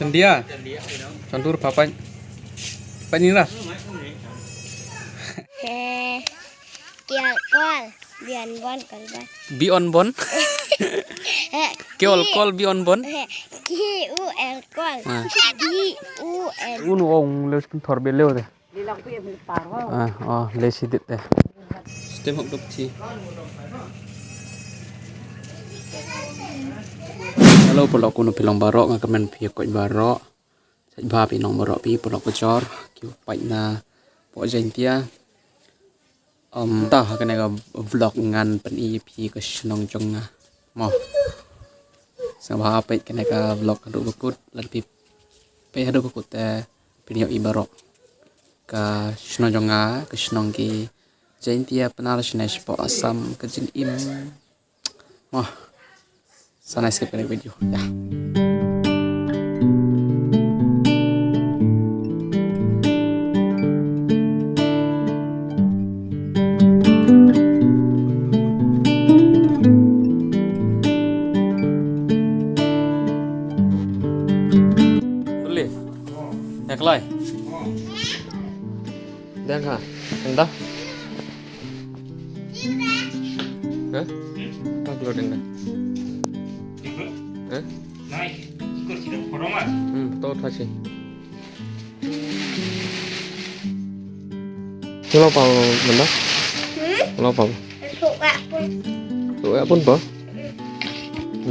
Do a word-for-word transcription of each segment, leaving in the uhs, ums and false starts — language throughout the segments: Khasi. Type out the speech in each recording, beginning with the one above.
India. Chandur papai. Papai nira. He. Kial kol. Bian bon kol bon. Bion bon. He. Kiol kol bion bon. He. Ki u el kol. Ah. Bi u el. Un ong lew skin thor be lew de. Ah, oh, lesi dit deh. Stem hok dop thi. Hello, paralok, kumno phi long baroh, nga kyrmen phi koit baroh. Sait bha phi nong baroh phi paralok kajor, ki pait na poh Jaintia. Um, ta ha kane ka vlog ngan pyni ïa phi ka shnong jong nga. Mo. Sngewbha peit kane ka vlog haduh ba kut, lada phi peit haduh ba kut te phin ïohi baroh. Ka shnong jong nga, ka shnong ki Jaintia Pnar shane shapoh Assam, ka jingim. Mo. Sa nai skip kane ka video. Ya. Dulli. Eklai. Dang ha. Enda. Hah? Pak lo denda. Hah? Hmm, to thachi. Lo pa menda? Hmm? Lo pa. Tuk ya pun. Tuk ya pun pa.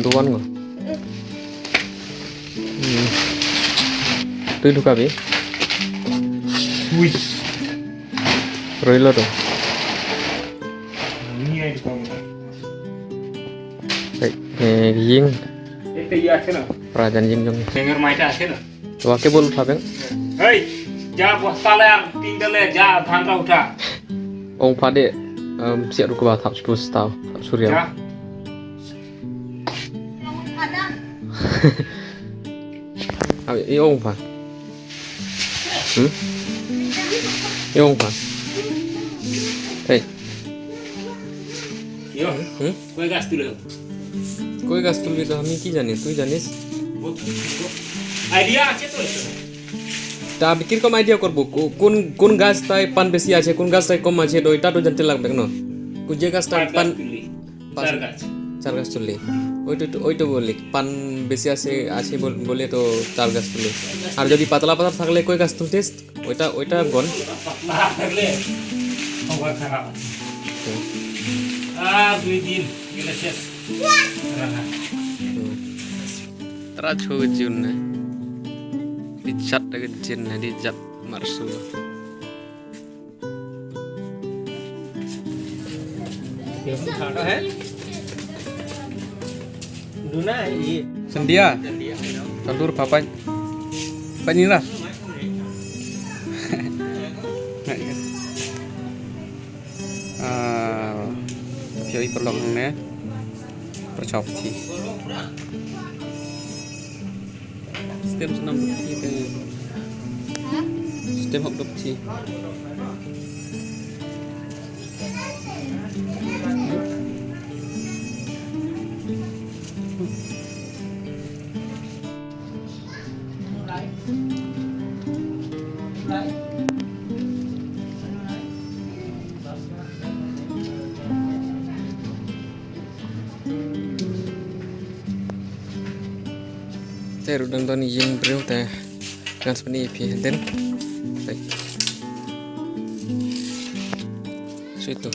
Duan ko. Hmm. Tu duka bi. Wih. Roi lo tu. Ni ai duka mo. Hey, eh, ying. Ete ya chena. Rajan ying jong. Senger mai ta chena. Wa ke bol utha beng. Hey, ja bosta le ang ting dale ja dhan ra utha. Ong pade, um, siap ruku ba thap sepuluh setau, thap surya. Ja. Abi, i ong pa. Hmm? I ong pa. Hey. Yo. Hmm? Koi gas tule. Koi gas tule to hami ki jane, tu janis. Idea ache to. Ta bikir kom idea korbo. Ko-, kun, kun gas tai pan besi ache, kun gas tai kom ache, do ita to jante lag bek no. Kun je gas tai pan. Char gas. Char gas tule. Oi to, oi to bole. Pan besi ache, ache bol-, bole to char gas tule. Ar jodi patla patla thakle koi gas tule test. ওইটা, ওইটা গন। আর দুই দিন গেলে শেষ। Tara chu jun ne. Di chat da jin ne, di jat marsu. Sendia. Tandur papai. Panira. Ah, phi ïohi paralok hangne. Parchop thi. Stem snam duk thi te. Stem hok duk thi. Te ruh dang don ïing briew te ngan sa pyni ïa phi hadien. Te. Shu ïa tu.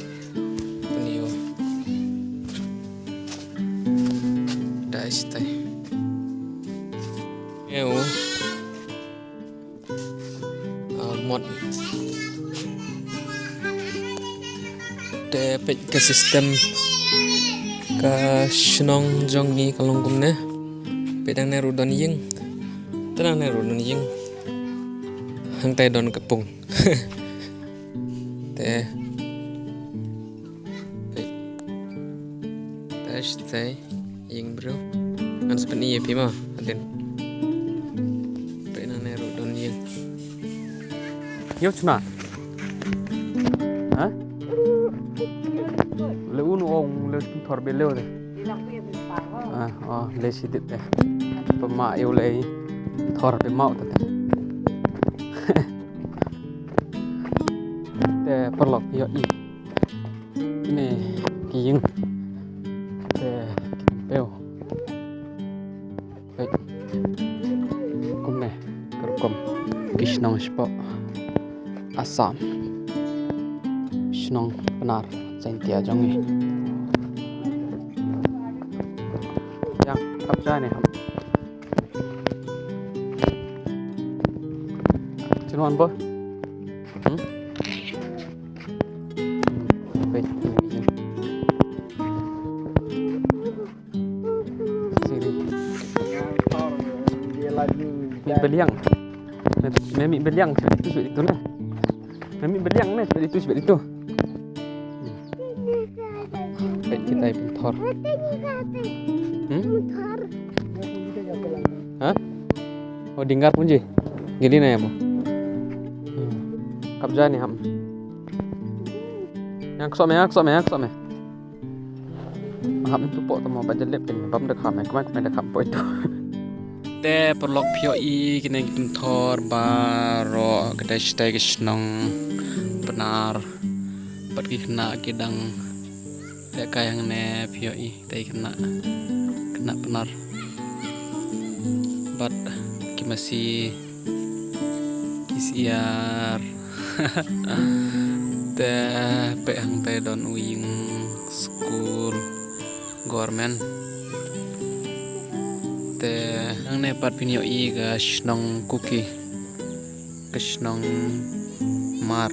Pyni ïa u. Dai stai. Ïa u. Ah, mot. Te peit ka system ka shnong jong ngi ka long kumne. Peit hangne ruh don ïing. Te hangne ruh don ïing. Hangtai don ka pung. Te. Peit. Te stai ïing briew. Ngan sa pyni ïa phi mo hadien. Peit hangne ruh don ïing. Ïoh chuna. Ha? Le un ong le thor be lew de. Ah, oh, le sidit de. Pama ïoh le. Por phi mau te. Te paralok phi ïohi. Kine ki ïing. Te ki tympew. Peit. Kumne ka rukom ki shnong shapoh Assam. Shnong Pnar Jaintia jong ngi. Ïa, khap ja ne ham. Chin wan ba? Hmm? Peit. Siri. Mih beliang. Me, me mih beliang, siri tu, siri tu na. Me mih beliang na, siri tu, siri tu. Peit kita pynthor. Hmm? Ha? Oh, dingar pun ji. Gili na ya mo. Hmm. Khap ja ne ham. Yang sok me, yang sok me, yang sok me. Hap tu pok tamo ba jelip tin bam da kham, kmai kmai da kham poi tu. Te paralok phi ïohi kine ki pynthor baroh kata shatai ka shnong Pnar. Bad ki khynnah ki dang lehkai hangne phi ïohi te ki khynnah, khynnah Pnar. Bad ki masi ki syiar. Te peit hangtai don u ïing skul government. Te hangne pat phin ïohi ka shnong Kuki, ka shnong Hmar.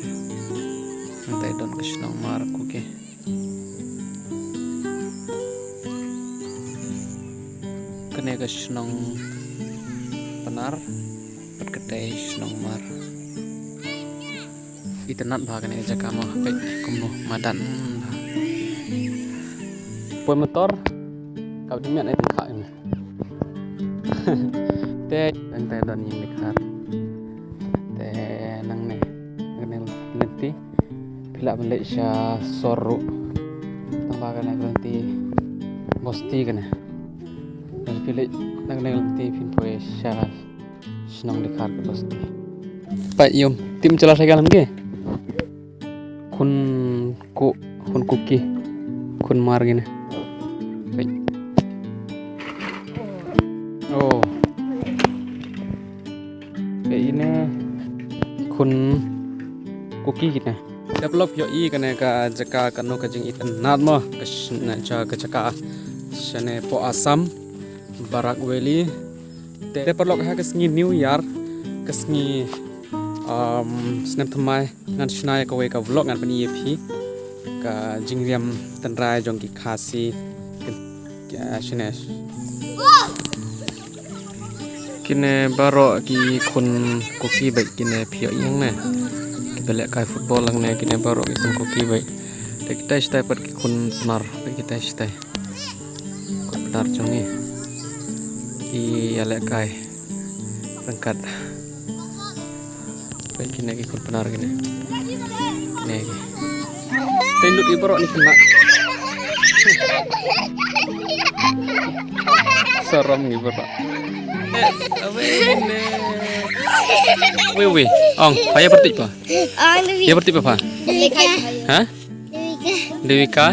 Hangtai don ka shnong Hmar Kuki. Kane ka shnong Pnar, bad kata shnong Hmar. Itynnad bha kane ka jaka mo, peit kumno madan bha. Poi motor, ka dei miat ai tang kha. Te, nang te don ïing dkhar. Te, nangne, nangne lynti. Phi lah ban leit sha sor ruh. Tang ba kane ka lynti bosti kane. Phi leit nangne lynti phin poi sha shnong dkhar ka bosti. Peit ïum, tim chala saikal ham ke? Khun Ku, khun Kuki, khun Hmar kine. Peit. Oh. Peit ine khun Kuki kine. Te paralok phi ïohi kane ka jaka kano ka jingitynnad mo, ka shna, ja, ka jaka shane poh Assam, Barak Valley. Te paralok ha ka sngi New Year, ka sngi, um, snem thymmai, ngan shna ïa kawei ka vlog ngan pyni ïa phi ka jingriam tynrai jong ki Khasi. Ki, ah, shane. Kine baroh ki khun Kuki bad kine phi ïohi hangne. Kiba lehkai football hangne kine baroh ki khun Kuki bad. Te kitai shatai pat ki khun Hmar bad kitai shatai. Khun Pnar jong ngi. Ki ïalehkai ryngkat. Peit kine ki khun Pnar kine. Kine ki. Te lut i baroh ni khynnah. Saram ni baroh. Wei, wei. Ong, pha ïa pyrtuid pa. Ïa pyrtuid pa pha. Ha? Dewika.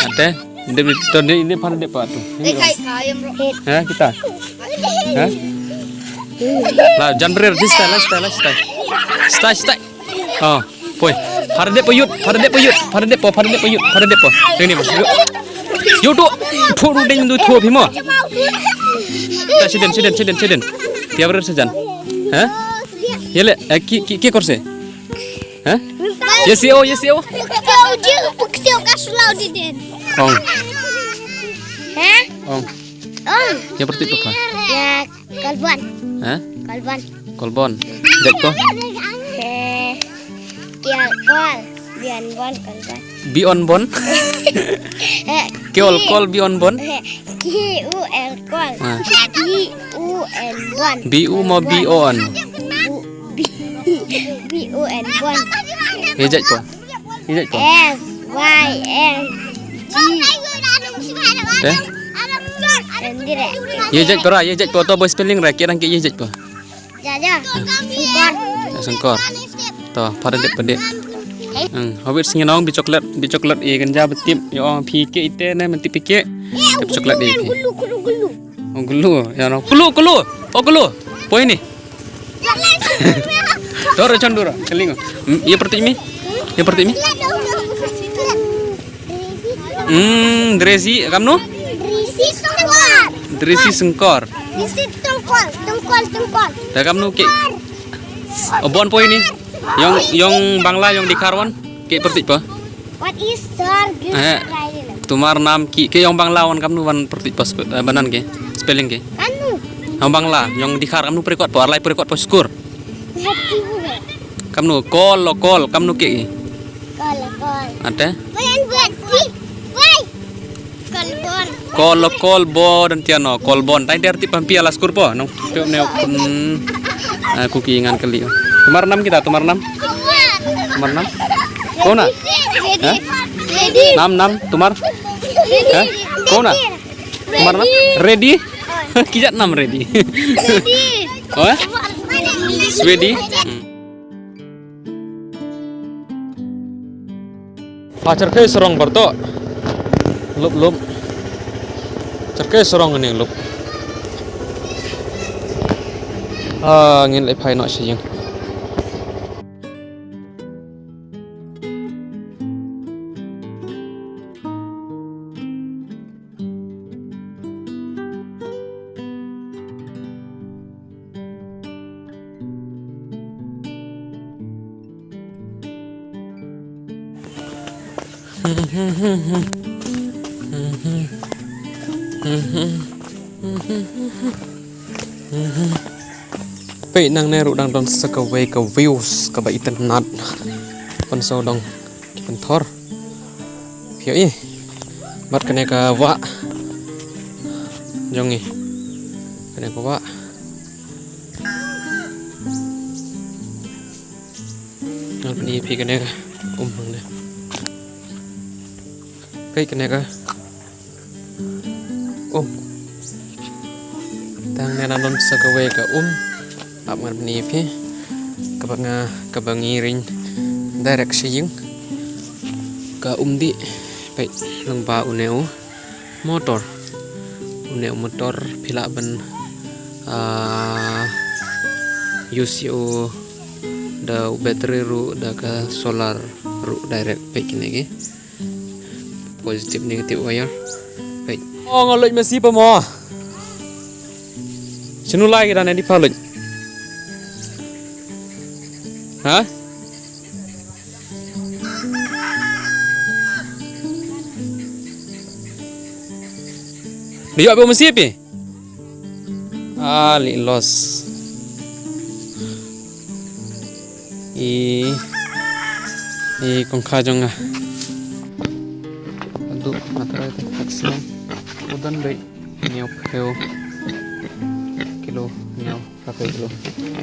Ate. Dewi to ni ini pan de pa tu. Ha, kita. Ha? La jan berer di stai, la stai, la stai. Stai, stai. Oh, poi. Pha de pa yut, pha de pa yut, pha de pa, pha de pa yut, pha de pa. Ini mas. Yo tu. Tu ru ding du tu phi mo. Ta siden, siden, siden, siden. Pia berer sejan. Ha? Yele, eh, ki ki ki korse. Ha? Yes, yo, yes, yo. Kau je, kau kasih lau di den. Ong. Ha? Ong. Ong. Ïa pyrtuid pa pha. Ïa kolbon. Ha? Kolbon. Kolbon. Jait ko? Eh, ki ol kol. Bion bon kolbon. Bi on bon. Eh, ki ol kol bi on bon. Eh, ki u el kol. Ha. Bi u en bon. Bi u mo bi on. Bu-, bi, bi u en bon. Ïa jait ko. Ïa jait ko. S Y N G. Eh? N dire. Ïa jait ko ra, ïa jait ko to bo spelling ra, ki rang ki ïa jait ko. Jaja. Sengkor. Sengkor. To, pada dep pede. Hmm, hawit sngi nong bi chocolate, bi chocolate i ganja betip. Yo, phi ke ite ne mentip phi ke. Dep chocolate i phi. Gulu, gulu, gulu. Oh, gulu. Ya no. Gulu, gulu. Oh, gulu. Poi ni. Dora chandura. Keling. Hmm, ye pertik mi. Ye pertik mi. Hmm, dresi kamnu? Dresi sengkor. Dresi sengkor. Dresi tengkol, tengkol, tengkol. Da kamnu ke? Oh, bon poi ni. Yong, yong Bangla, yong Dkhar wan. Ke pertik pa? What is sir? Eh, tumar nam ki. Ke yong Bangla wan kamnu wan pertik pa spe-, eh, banan ke? Spelling ke? Kamnu. Yong Bangla, yong Dkhar kamnu prekot pa, arlai prekot pa skur. Hati hu. Kamnu, kol, lo kol, kamnu ke? Kol, kol. Ate? Buat, buat, buat. Kolbon. Kol, kol, bo, dan tiano, kolbon. Tain der tip pampi ala skur po. Nong, tip ne, hmm, aku ki ngan kali. Tumar nam kita, tumar nam. Tumar nam. Kona? Ready. Ha? Ready. Nam, nam, tumar. Ready. Ha? Kona? Tumar nam. Ready. Ready. Kijat nam ready. Ready. Oh? Ready. Hmm. Ah, charkhe sarong barto. Lup, lup. Charkhe sarong ning lup. Ah, ngin leh phai noh sha ïing. Peit nangne ruh dang don sa kawei ka views kaba itynnad. Pynsaw dong ki pynthor. Phi ïohi. Bad kane ka wah jong ngi. Kane ka wah. Ngan pyni phi kane ka um hangne. Peit kane ka um. Tang ne na don sa kawei ka um. Ap ngan pyni phi. Kaba nga, kaba ngi ring direct sha ïing. Ka um dih. Peit lyngba une u motor. Une u motor phi lah ban, ah, use ïa u da u battery ruh da ka solar ruh direct. Peit kine ki. Positive, negative wire. Peit. Oh, nga luid masi pa mo. Shinu lai ki dan ni pa luid. Ha? Di ïoh ba masi phi? Ah, li loss. I, i kongkha jong nga. Aduh, mata rai te, action. Udan bai. Hynñiew phew kilo, hynñiew phew kilo.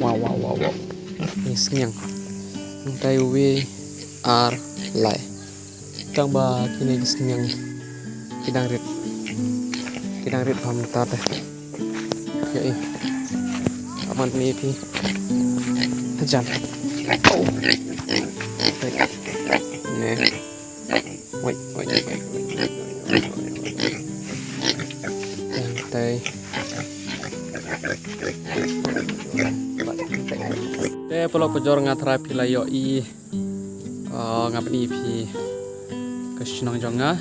Wow, wow, wow, wow. Ni sniang. Ntai uwi ar lai. Tang ba kine ki sniang ki dang rit. Ki dang rit pam ta te. Ïohi. Aman ni phi. Hajan. Oh. Ne. Wait, wait, wait, wait. Tang tai. Te paralok parajor, nga tharai phi la ïohi. Oh, nga pyni phi ka shnong jong nga.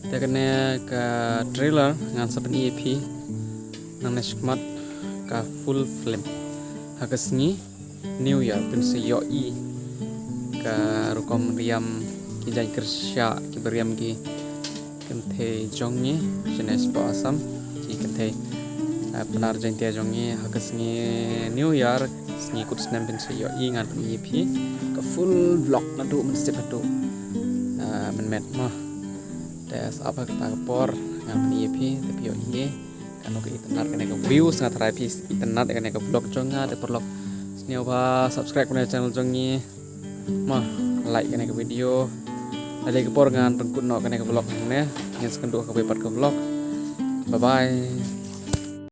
Te kane ka trailer ngan sa pyni phi. Nangne shakhmat ka full film. Ha ka sngi New Year, phin sa ïohi ka rukom riam ki jaiñkyrshah kiba riam ki kynthei jong ngi shane shapoh Assam, ki kynthei, eh, Pnar Jaiñtia jong ngi. Ha ka sngi New Year, sngi kut snem, phin sa ïohi, ngan pyni ïa phi ka full vlog naduh mynsiem haduh, eh, mynmiet mo. Te sa ap ha kata ka por ngan pyni ïa phi, te phi ïohi. Kano ka itynnad kane ka views, nga tharai phi itynnad kane ka vlog jong nga. Te paralok, sngewbha subscribe kane ka channel jong ngi. Mo, like kane ka video. Lada ka por ngan pynkut noh kane ka vlog hangne. Ngin sa ïakynduh ha kawei pat ka vlog. Bye bye.